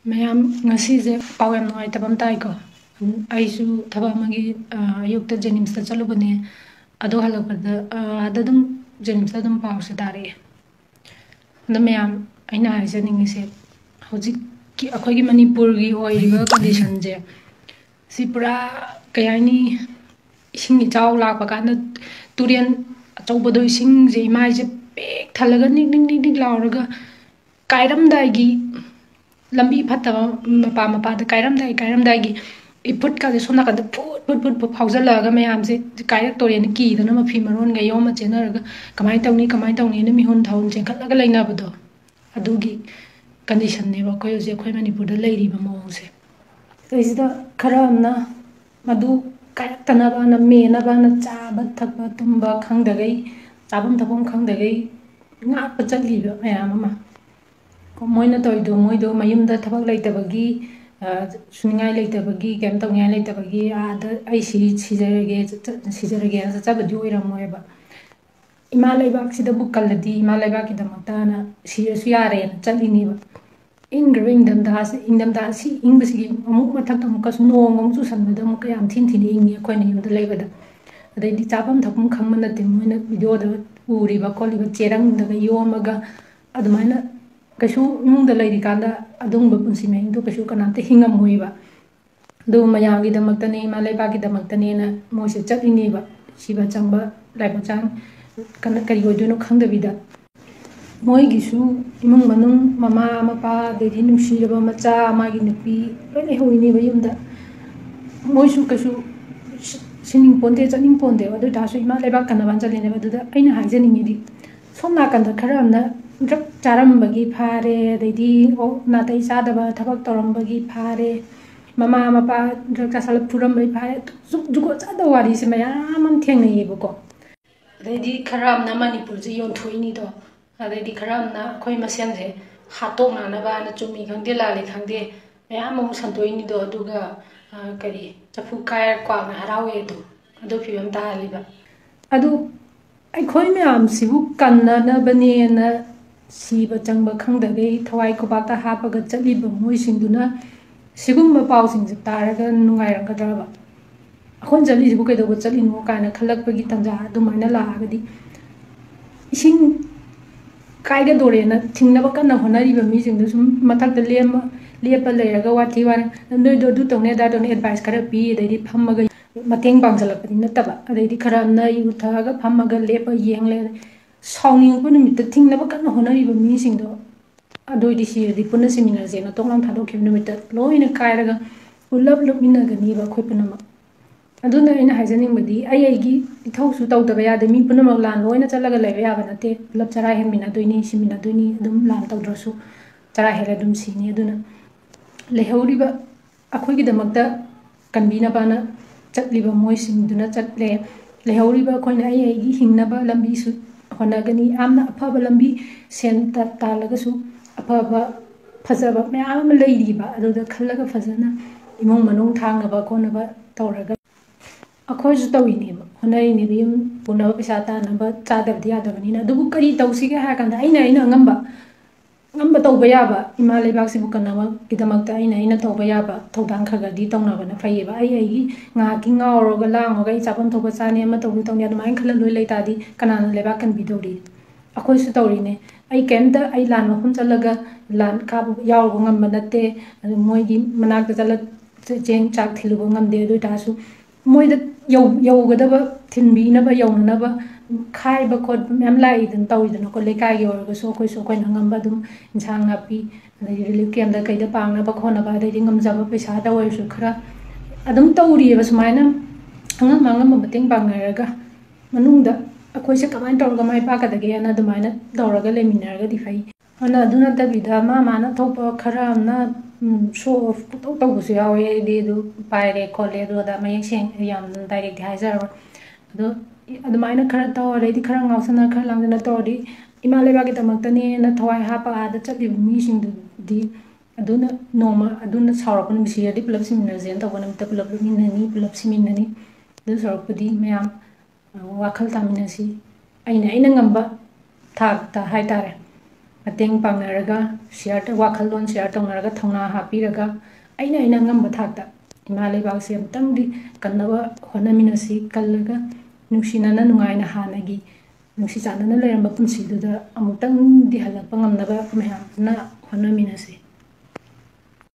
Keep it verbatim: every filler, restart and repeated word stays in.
ꯃꯌꯥꯝ, ꯉꯁꯤꯁꯦ ꯄꯥꯎ ꯌꯥꯝ ꯅꯨꯡꯉꯥꯏꯇꯕ ꯑꯃ ꯇꯥꯏꯀꯣ꯫ ꯑꯩꯁꯨ ꯊꯕꯛ ꯑꯃꯒꯤ, ꯑ, ꯑꯌꯨꯛꯇ ꯖꯦꯅꯤꯝꯁꯇ ꯆꯠꯂꯨꯕꯅꯦ꯫ ꯑꯗꯣ ꯍꯜꯂꯛꯄꯗ, ꯑ, ꯑꯥꯗ ꯑꯗꯨꯝ, ꯖꯦꯅꯤꯝꯁꯇ ꯑꯗꯨꯝ ꯄꯥꯎꯁꯦ ꯇꯥꯔꯛꯑꯦ꯫ ꯑꯗꯣ ꯃꯌꯥꯝ, ꯑꯩꯅ ꯍꯥꯏꯖꯅꯤꯡꯉꯤꯁꯦ, ꯍꯧꯖꯤꯛꯀꯤ ꯑꯩꯈꯣꯏꯒꯤ ꯃꯅꯤꯄꯨꯔꯒꯤ ꯑꯣꯏꯔꯤꯕ ꯀꯟꯗꯤꯁꯟꯁꯦ, ꯁꯤ ꯄꯨꯔꯥ, ꯀꯩ ꯍꯥꯏꯅꯤ, ꯏꯁꯤꯡ ꯏꯆꯥꯎ ꯂꯥꯛꯄ ꯀꯥꯟꯗ ꯇꯨꯔꯦꯟ ꯑꯆꯧꯕꯗꯣ, ꯏꯁꯤꯡꯁꯦ ꯏꯃꯥꯏꯁꯦ ꯄꯤꯛ ꯊꯜꯂꯒ ꯅꯤꯛ ꯅꯤꯛ ꯅꯤꯛ ꯅꯤꯛ ꯂꯥꯎꯔꯒ ꯀꯥꯏꯔꯝꯗꯥꯏꯒꯤ, ꯂꯝꯕꯤ ꯐꯠꯇꯕ ꯃꯄꯥ ꯃꯄꯥꯗ ꯀꯥꯏꯔꯝꯗꯥꯏ ꯀꯥꯏꯔꯝꯗꯥꯏꯒꯤ ꯏꯐꯨꯠꯀꯁꯦ ꯁꯣꯝ ꯅꯥꯀꯟꯗ ꯐꯨꯠ ꯐꯨꯠ ꯐꯨꯠ ꯐꯨꯠ ꯐꯥꯎꯖꯜꯂꯛꯑꯒ ꯃꯌꯥꯝꯁꯦ ꯀꯥꯏꯔꯛꯇꯣꯔꯦꯅ ꯀꯤꯗꯅ ꯃꯐꯤ ꯃꯔꯣꯟꯒ ꯌꯣꯝꯃ ꯆꯦꯟꯅꯔꯒ ꯀꯃꯥꯏꯅ ꯇꯧꯅꯤ, ꯀꯃꯥꯏꯅ ꯇꯧꯅꯤꯅ ꯃꯤꯍꯨꯟ ꯊꯥꯍꯨꯟ ꯆꯦꯟꯈꯠꯂꯒ ꯂꯩꯅꯕꯗꯣ, ꯑꯗꯨꯒꯤ ꯀꯟꯗꯤꯁꯟꯅꯦꯕ ꯑꯩꯈꯣꯏ ꯍꯧꯖꯤꯛ ꯑꯩꯈꯣꯏ ꯃꯅꯤꯄꯨꯔꯗ ꯂꯩꯔꯤꯕ ꯃꯑꯣꯡꯁꯦ꯫ ꯁꯤꯗꯩꯁꯤꯗ ꯈꯔ ꯑꯃꯅ ꯃꯗꯨ ꯀꯥꯏꯔꯛꯇꯅꯕꯅ, ꯃꯦꯟꯅꯕꯅ ꯆꯥꯕ ꯊꯛꯄ ꯇꯨꯝꯕ ꯈꯪꯗꯈꯩ, ꯆꯥꯐꯝ ꯊꯛꯐꯝ ꯈꯪꯗꯈꯩ ꯉꯥꯛꯄ ꯆꯠꯂꯤꯕ ꯃꯌꯥꯝ ꯑꯃ꯫ ꯃꯣꯏꯅ ꯇꯧꯔꯤꯗꯣ, ꯃꯣꯏꯗꯣ ꯃꯌꯨꯝꯗ ꯊꯕꯛ ꯂꯩꯇꯕꯒꯤ, ꯑ, ꯁꯨꯅꯤꯡꯉꯥꯏ ꯂꯩꯇꯕꯒꯤ, ꯀꯩꯝ ꯇꯧꯅꯤꯡꯉꯥꯏ ꯂꯩꯇꯕꯒꯤ, ꯑꯥꯗ ꯑꯩ ꯁꯤ ꯁꯤꯖꯔꯒꯦ, ꯆꯠ-, ꯆꯠ-, ꯁꯤꯖꯔꯒꯦꯅ ꯆꯠꯆꯕꯗꯤ ꯑꯣꯏꯔꯝꯃꯣꯏꯕ꯫ ꯏꯃꯥ ꯂꯩꯕꯥꯛꯁꯤꯗꯕꯨ ꯀꯜꯂꯗꯤ ꯏꯃꯥ ꯂꯩꯕꯥꯛꯀꯤꯗꯃꯛꯇꯅ ꯁꯤꯔꯁꯨ ꯌꯥꯔꯦꯅ ꯆꯠꯂꯤꯅꯦꯕ꯫ ꯏꯪꯈ꯭ꯔꯕ ꯏꯪꯊꯝꯊꯥꯁꯦ, ꯏꯪꯊꯝꯊꯥ ꯑꯁꯤ ꯏꯪꯕꯁꯤꯒꯤ ꯑꯃꯨꯛ ꯃꯊꯛꯇ ꯑꯃꯨꯛꯀꯁꯨ ꯅꯣꯡ ꯑꯃꯨꯛ ꯆꯨꯁꯟꯕꯗ ꯑꯃꯨꯛꯀ ꯌꯥꯝ ꯊꯤꯅ ꯊꯤꯅ ꯏꯪꯉꯤ ꯑꯩꯈꯣꯏꯅ ꯌꯨꯝꯗ ꯂꯩꯕꯗ꯫ ꯑꯗꯩꯗꯤ ꯆꯥꯐꯝ ꯊꯛꯐꯝ ꯈꯪꯕ ꯅꯠꯇꯦ, ꯃꯣꯏꯅ ꯚꯤꯗꯤꯑꯣꯗ ꯎꯔꯤꯕ ꯈꯣꯠꯂꯤꯕ ꯆꯦꯔꯪꯗꯒ ꯌꯣꯝꯃꯒ ꯑꯗꯨꯃꯥꯏꯅ ꯀꯩꯁꯨ ꯏꯃꯨꯡꯗ ꯂꯩꯔꯤꯀꯥꯟꯗ ꯑꯗꯨꯒꯨꯝꯕ ꯄꯨꯟꯁꯤ ꯃꯍꯤꯡꯗꯣ ꯀꯩꯁꯨ ꯀꯅꯥꯝꯇ ꯍꯤꯡꯉꯝꯃꯣꯏꯕ꯫ ꯑꯗꯨ ꯃꯌꯥꯝꯒꯤꯗꯃꯛꯇꯅꯦ, ꯏꯃꯥ ꯂꯩꯕꯥꯛꯀꯤꯗꯃꯛꯇꯅꯦꯅ ꯃꯣꯏꯁꯦ ꯆꯠꯂꯤꯅꯦꯕ, ꯁꯤꯕ ꯆꯪꯕ ꯂꯥꯏꯕꯛ ꯆꯥꯡ ꯀꯅ-, ꯀꯔꯤ ꯑꯣꯏꯗꯣꯏꯅꯣ ꯈꯪꯗꯕꯤꯗ꯫ ꯃꯣꯏꯒꯤꯁꯨ ꯏꯃꯨꯡ ꯃꯅꯨꯡ, ꯃꯃꯥ ꯃꯄꯥ, ꯑꯗꯩꯗꯤ ꯅꯨꯡꯁꯤꯔꯕ ꯃꯆꯥ, ꯃꯥꯒꯤ ꯅꯨꯄꯤ ꯂꯣꯏ ꯂꯩꯍꯧꯔꯤꯅꯦꯕ ꯌꯨꯝꯗ꯫ ꯃꯣꯏꯁꯨ ꯀꯩꯁꯨ ꯁꯤ-, ꯁꯤꯅꯤꯡ ꯄꯣꯟꯗꯦ, ꯆꯠꯅꯤꯡ ꯄꯣꯟꯗꯦꯕ꯫ ꯑꯗꯨ ꯑꯣꯏꯇꯥꯔꯁꯨ ꯏꯃꯥ ꯂꯩꯕꯥꯛ ꯀꯟꯅꯕꯅ ꯆꯠꯂꯤꯅꯦꯕ꯫ ꯑꯗꯨꯗ ꯑꯩꯅ ꯍꯥꯏꯖꯅꯤꯡꯉꯤꯗꯤ, ꯁꯣꯝ ꯅꯥꯀꯟꯗ ꯈꯔ ꯑꯃꯅ ꯗ꯭ꯔꯒ ꯆꯥꯔꯝꯕꯒꯤ ꯐꯥꯔꯦ, ꯑꯗꯩꯗꯤ, ꯑꯣ, ꯅꯥꯇꯩ ꯆꯥꯗꯕ ꯊꯕꯛ ꯇꯧꯔꯝꯕꯒꯤ ꯐꯥꯔꯦ, ꯃꯃꯥ ꯃꯄꯥ ꯗ꯭ꯔꯒ ꯆꯥꯁꯜꯂ ꯐꯨꯔꯝꯕꯒꯤ ꯐꯥꯔꯦ, ꯖꯨ-, ꯖꯨꯒꯣꯠ ꯆꯥꯗꯕ ꯋꯥꯔꯤꯁꯦ ꯃꯌꯥꯝ ꯑꯃ ꯊꯦꯡꯅꯩꯌꯦꯕꯀꯣ꯫ ꯑꯗꯩꯗꯤ ꯈꯔ ꯑꯃꯅ ꯃꯅꯤꯄꯨꯔꯁꯦ ꯌꯣꯟꯊꯣꯛꯏꯅꯤꯗꯣ, ꯑꯗꯩꯗꯤ ꯈꯔ ꯑꯃꯅ ꯑꯩꯈꯣꯏ ꯃꯁꯦꯟꯁꯦ ꯍꯥꯠꯇꯣꯛꯅꯅꯕꯅ, ꯆꯨꯝꯃꯤ ꯈꯪꯗꯦ ꯂꯥꯜꯂꯤ ꯈꯪꯗꯦ ꯃꯌꯥꯝ ꯑꯃꯨꯛ ꯁꯟꯗꯣꯛꯏꯅꯤꯗꯣ, ꯑꯗꯨꯒ, ꯑ, ꯀꯔꯤ, ꯆꯐꯨ ꯀꯥꯏꯔ ꯀ꯭ꯋꯥꯛꯅ ꯍꯔꯥꯎꯋꯦ ꯑꯗꯣ, ꯑꯗꯨ ꯐꯤꯕꯝ ꯇꯥꯍꯜꯂꯤꯕ꯫ ꯑꯗꯨ ꯑꯩꯈꯣꯏ ꯃꯌꯥꯝꯁꯤꯕꯨ ꯀꯟꯅꯅꯕꯅꯦꯅ ꯁꯤꯕ ꯆꯪꯕ ꯈꯪꯗꯈꯩ ꯊꯋꯥꯏ ꯈꯨꯕꯥꯛꯇ ꯍꯥꯞꯄꯒ ꯆꯠꯂꯤꯕ ꯃꯣꯏꯁꯤꯡꯗꯨꯅ ꯁꯤꯒꯨꯝꯕ ꯄꯥꯎꯁꯤꯡꯁꯦ ꯇꯥꯔꯒ ꯅꯨꯡꯉꯥꯏꯔꯝꯒꯗ꯭ꯔꯕ? "ꯑꯩꯈꯣꯏꯅ ꯆꯠꯂꯤꯁꯤꯕꯨ ꯀꯩꯗꯧꯕ ꯆꯠꯂꯤꯅꯣ?" ꯀꯥꯏꯅ ꯈꯜꯂꯛꯄꯒꯤ ꯇꯥꯟꯖꯥ ꯑꯗꯨꯃꯥꯏꯅ ꯂꯥꯛꯑꯒꯗꯤ, ꯏꯁꯤꯡ ꯀꯥꯏꯒꯗꯣꯔꯦꯅ ꯊꯤꯡꯅꯕ ꯀꯟꯅ ꯍꯣꯠꯅꯔꯤꯕ ꯃꯤꯁꯤꯡꯗꯨ ꯁꯨꯝ ꯃꯊꯛꯇ ꯂꯦꯝꯃ-, ꯂꯦꯞꯄ ꯂꯩꯔꯒ ꯋꯥꯊꯤ ꯋꯥꯔꯦꯝ, "ꯅꯣꯏꯗꯣ ꯑꯗꯨ ꯇꯧꯅꯤ ꯑꯗꯥ ꯇꯧꯅꯤ" ꯑꯦꯗꯚꯥꯏꯁ ꯈꯔ ꯄꯤ, ꯑꯗꯩꯗꯤ ꯐꯝꯃꯒ ꯃꯇꯦꯡ ꯄꯥꯡꯁꯤꯜꯂꯛꯄꯗꯤ ꯅꯠꯇꯕ, ꯑꯗꯩꯗꯤ ꯈꯔ ꯑꯃꯅ ꯌꯨ ꯊꯛꯑꯒ ꯐꯝꯃꯒ ꯂꯦꯞꯄ ꯌꯦꯡ ꯂꯩꯔꯦ꯫ ꯁꯥꯎꯅꯤꯡꯉꯛꯄ ꯅꯨꯃꯤꯠꯇ ꯊꯤꯡꯅꯕ ꯀꯟꯅ ꯍꯣꯠꯅꯔꯤꯕ ꯃꯤꯁꯤꯡꯗꯣ, "ꯑꯗꯨ ꯑꯣꯏꯗꯤ ꯁꯤꯔꯗꯤ ꯄꯨꯟꯅ ꯁꯤꯃꯤꯟꯅꯔꯁꯦꯅ" ꯇꯣꯛ ꯂꯥꯎ ꯊꯥꯗꯣꯛꯈꯤꯕ ꯅꯨꯃꯤꯠꯇ ꯂꯣꯏꯅ ꯀꯥꯏꯔꯒ ꯄꯨꯂꯞ ꯂꯨꯞꯃꯤꯟꯅꯒꯅꯤꯕ ꯑꯩꯈꯣꯏ ꯄꯨꯝꯅꯃꯛ꯫ ꯑꯗꯨꯅ ꯑꯩꯅ ꯍꯥꯏꯖꯅꯤꯡꯕꯗꯤ, ꯑꯩ ꯑꯩꯒꯤ ꯏꯊꯧꯁꯨ ꯇꯧꯗꯕ ꯌꯥꯗꯦ꯫ ꯃꯤ ꯄꯨꯝꯅꯃꯛ ꯂꯥꯟ ꯂꯣꯏꯅ ꯆꯠꯂꯒ ꯂꯩꯕ ꯌꯥꯕ ꯅꯠꯇꯦ꯫ ꯄꯨꯂꯞ ꯆꯔꯥ ꯍꯦꯟꯃꯤꯟꯅꯗꯣꯏꯅꯤ, ꯁꯤꯃꯤꯟꯅꯗꯣꯏꯅꯤ꯫ ꯑꯗꯨꯝ ꯂꯥꯟ ꯇꯧꯗ꯭ꯔꯁꯨ ꯆꯔꯥ ꯍꯦꯜꯂ ꯑꯗꯨꯝ ꯁꯤꯅꯤ꯫ ꯑꯗꯨꯅ ꯂꯩꯍꯧꯔꯤꯕ ꯑꯩꯈꯣꯏꯒꯤꯗꯃꯛꯇ ꯀꯟꯕꯤꯅꯕꯅ ꯆꯠꯂꯤꯕ ꯃꯣꯏꯁꯤꯡꯗꯨꯅ ꯆꯠꯂꯦ꯫ ꯂꯩꯍꯧꯔꯤꯕ ꯑꯩꯈꯣꯏꯅ ꯑꯩ ꯑꯩꯒꯤ ꯍꯤꯡꯅꯕ ꯂꯝꯕꯤꯁꯨ ꯍꯣꯠꯅꯒꯅꯤ꯫ ꯌꯥꯝꯅ ꯑꯐꯕ ꯂꯝꯕꯤ, ꯁꯦꯟ ꯇ-, ꯇꯥꯜꯂꯒꯁꯨ ꯑꯐꯕ ꯐꯖꯕ ꯃꯌꯥꯝ ꯑꯃ ꯂꯩꯔꯤꯕ, ꯑꯗꯨꯗ ꯈꯜꯂꯒ ꯐꯖꯅ ꯏꯃꯨꯡ ꯃꯅꯨꯡ ꯊꯥꯡꯅꯕ ꯈꯣꯠꯅꯕ ꯇꯧꯔꯒ ꯑꯩꯈꯣꯏꯁꯨ ꯇꯧꯔꯤꯅꯦꯕ, ꯍꯣꯠꯅꯔꯤꯅꯦꯕ, ꯌꯨꯝ ꯄꯨꯅꯕ ꯄꯩꯁꯥ ꯇꯥꯟꯅꯕ, ꯆꯥꯗꯕꯗꯤ ꯌꯥꯗꯕꯅꯤꯅ꯫ ꯑꯗꯨꯕꯨ ꯀꯔꯤ ꯇꯧꯁꯤꯒꯦ ꯍꯥꯏꯔ ꯀꯥꯟꯗ, ꯑꯩꯅ ꯑꯩꯅ ꯑꯉꯝꯕ, ꯉꯝꯕ ꯇꯧꯕ ꯌꯥꯕ, ꯏꯃꯥ ꯂꯩꯕꯥꯛꯁꯤꯕꯨ ꯀꯟꯅꯕꯒꯤꯗꯃꯛꯇ ꯑꯩꯅ ꯑꯩꯅ ꯇꯧꯕ ꯌꯥꯕ ꯊꯧꯗꯥꯡ ꯈꯔ ꯈꯔꯗꯤ ꯇꯧꯅꯕꯅ ꯐꯩꯌꯦꯕ꯫ ꯑꯩ ꯑꯩꯒꯤ ꯉꯥꯏꯍꯥꯛꯀꯤ ꯉꯥꯎꯔꯒ ꯂꯥꯡꯉꯒ ꯑꯩ ꯆꯥꯐꯝ ꯊꯣꯛꯄ ꯆꯥꯅꯤ, ꯑꯃ ꯇꯧꯅꯤ ꯇꯧꯅꯤ ꯑꯗꯨꯃꯥꯏꯅ ꯈꯜꯂ ꯂꯣꯏ ꯂꯩ ꯇꯥꯔꯗꯤ ꯀꯅꯥꯅ ꯂꯩꯕꯥꯛ ꯀꯟꯕꯤꯗꯧꯔꯤ? ꯑꯩꯈꯣꯏꯁꯨ ꯇꯧꯔꯤꯅꯦ꯫ ꯑꯩ ꯀꯩꯝꯇ ꯑꯩ ꯂꯥꯟ ꯃꯐꯝ ꯆꯠꯂꯒ ꯂꯥꯟ ꯀꯥꯞꯄ ꯌꯥꯎꯔꯨꯕ ꯉꯝꯕ ꯅꯠꯇꯦ꯫ ꯑꯗꯨ ꯃꯣꯏꯒꯤ ꯃꯅꯥꯛꯇ ꯆꯠꯂ ꯆꯦꯡ ꯆꯥꯛ ꯊꯤꯜꯂꯨꯕ ꯉꯝꯗꯦ꯫ ꯑꯗꯨ ꯑꯣꯏ ꯇꯥꯔꯁꯨ ꯃꯣꯏꯗ ꯌꯧ-, ꯌꯧꯒꯗꯕ, ꯊꯤꯟꯕꯤꯅꯕ, ꯌꯧꯅꯅꯕ ꯈꯥꯏꯕ ꯈꯣꯠꯄ ꯃꯌꯥꯝ ꯂꯥꯛꯏꯗꯅ, ꯇꯧꯔꯤꯗꯅꯀꯣ꯫ ꯂꯩꯀꯥꯏꯒꯤ ꯑꯣꯏꯔꯒꯁꯨ ꯑꯩꯈꯣꯏꯁꯨ ꯑꯩꯈꯣꯏꯅ ꯑꯉꯝꯕ ꯑꯗꯨꯝ ꯏꯟꯁꯥꯡ ꯅꯥꯄꯤ, ꯑꯗꯩꯗꯤ ꯔꯤꯂꯤꯐ ꯀꯦꯝꯞꯇ ꯀꯩꯗ ꯄꯥꯡꯅꯕ ꯈꯣꯠꯅꯕ, ꯑꯗꯩꯗꯤ ꯉꯝꯖꯕ ꯄꯩꯁꯥꯗ ꯑꯣꯏꯔꯁꯨ ꯈꯔ ꯑꯗꯨꯝ ꯇꯧꯔꯤꯑꯕ꯫ ꯁꯨꯃꯥꯏꯅ ꯑꯉꯝ ꯑꯉꯝꯕ ꯃꯇꯦꯡ ꯄꯥꯡꯅꯔꯒ ꯃꯅꯨꯡꯗ ꯑꯩꯈꯣꯏꯁꯦ ꯀꯃꯥꯏꯅ ꯇꯧꯔꯒ ꯃꯥꯏ ꯄꯥꯛꯀꯗꯒꯦꯅ ꯑꯗꯨꯃꯥꯏꯅ ꯇꯧꯔꯒ ꯂꯩꯃꯤꯟꯅꯔꯒꯗꯤ ꯐꯩ꯫ ꯑꯗꯨꯅ, ꯑꯗꯨ ꯅꯠꯇꯕꯤꯗ ꯃꯥ ꯃꯥꯅ ꯊꯣꯛꯄ ꯈꯔ ꯑꯃꯅ, ꯎꯝ, ꯁꯣ ꯑꯣꯐ ꯄꯨꯡꯇꯧ ꯇꯧꯕꯁꯨ ꯌꯥꯎꯋꯦ꯫ ꯑꯩꯗꯤ ꯑꯗꯨ ꯄꯥꯏꯔꯦ ꯈꯣꯠꯂꯦ ꯑꯗꯨ ꯑꯗꯥ ꯃꯌꯦꯛ ꯁꯦꯡ-, ꯌꯥꯝ ꯗꯥꯏꯔꯦꯛꯇꯤ ꯍꯥꯏꯖꯔꯔꯣꯏ꯫ ꯑꯗꯣ ꯑꯗꯨꯃꯥꯏꯅ ꯈꯔ ꯇꯧꯔꯗꯤ, ꯈꯔ ꯉꯥꯎꯁꯟꯅ, ꯈꯔ ꯂꯥꯡꯖꯟꯅ ꯇꯧꯔꯗꯤ, ꯏꯃꯥ ꯂꯩꯕꯥꯛꯀꯤꯗꯃꯛꯇꯅꯦꯅ ꯊꯋꯥꯏ ꯍꯥꯞꯄ ꯑꯥꯗ ꯆꯠꯂꯤꯕ ꯃꯤꯁꯤꯡꯗꯨꯗꯤ ꯑꯗꯨꯅ ꯅꯣꯡꯃ ꯑꯗꯨꯅ ꯁꯥꯎꯔꯛꯄ ꯅꯨꯃꯤꯠ, "ꯁꯤꯔꯗꯤ ꯄꯨꯂꯞ ꯁꯤꯃꯤꯟꯅꯔꯁꯦꯅ" ꯇꯧꯕ ꯅꯨꯃꯤꯠꯇ ꯄꯨꯂꯞ ꯂꯨꯞꯃꯤꯟꯅꯅꯤ, ꯄꯨꯂꯞ ꯁꯤꯃꯤꯟꯅꯅꯤ꯫ ꯑꯗꯨ ꯁꯔꯨꯛꯄꯨꯗꯤ ꯃꯌꯥꯝ ꯋꯥꯈꯜ ꯇꯥꯃꯤꯟꯅꯁꯤ꯫ ꯑꯩꯅ, ꯑꯩꯅ ꯉꯝꯕ ꯊꯥꯛꯇ ꯍꯥꯏꯇꯥꯔꯦ꯫ ꯃꯇꯦꯡ ꯄꯥꯡꯅꯔꯒ, ꯁꯤꯌꯔ ꯋꯥꯈꯜꯂꯣꯟ ꯁꯤꯌꯔ ꯇꯧꯅꯔꯒ, ꯊꯧꯅꯥ ꯍꯥꯞꯄꯤꯔꯒ, ꯑꯩꯅ ꯑꯩꯅ ꯑꯉꯝꯕ ꯊꯥꯛꯇ ꯏꯃꯥ ꯂꯩꯕꯥꯛꯁꯦ ꯑꯃꯨꯛꯇꯪꯗꯤ ꯀꯟꯅꯕ ꯍꯣꯠꯅꯃꯤꯟꯅꯁꯤ꯫ ꯀꯜꯂꯒ ꯅꯨꯡꯁꯤꯅꯅ ꯅꯨꯡꯉꯥꯏꯅ ꯍꯥꯟꯅꯒꯤ ꯅꯨꯡꯁꯤ ꯆꯥꯟꯅꯅ ꯂꯩꯔꯝꯕ ꯄꯨꯟꯁꯤꯗꯨꯗ ꯑꯃꯨꯛꯇꯪꯗꯤ ꯍꯜꯂꯛꯄ ꯉꯝꯅꯕ ꯃꯌꯥꯝꯅ ꯍꯣꯠꯅꯃꯤꯟꯅꯁꯤ꯫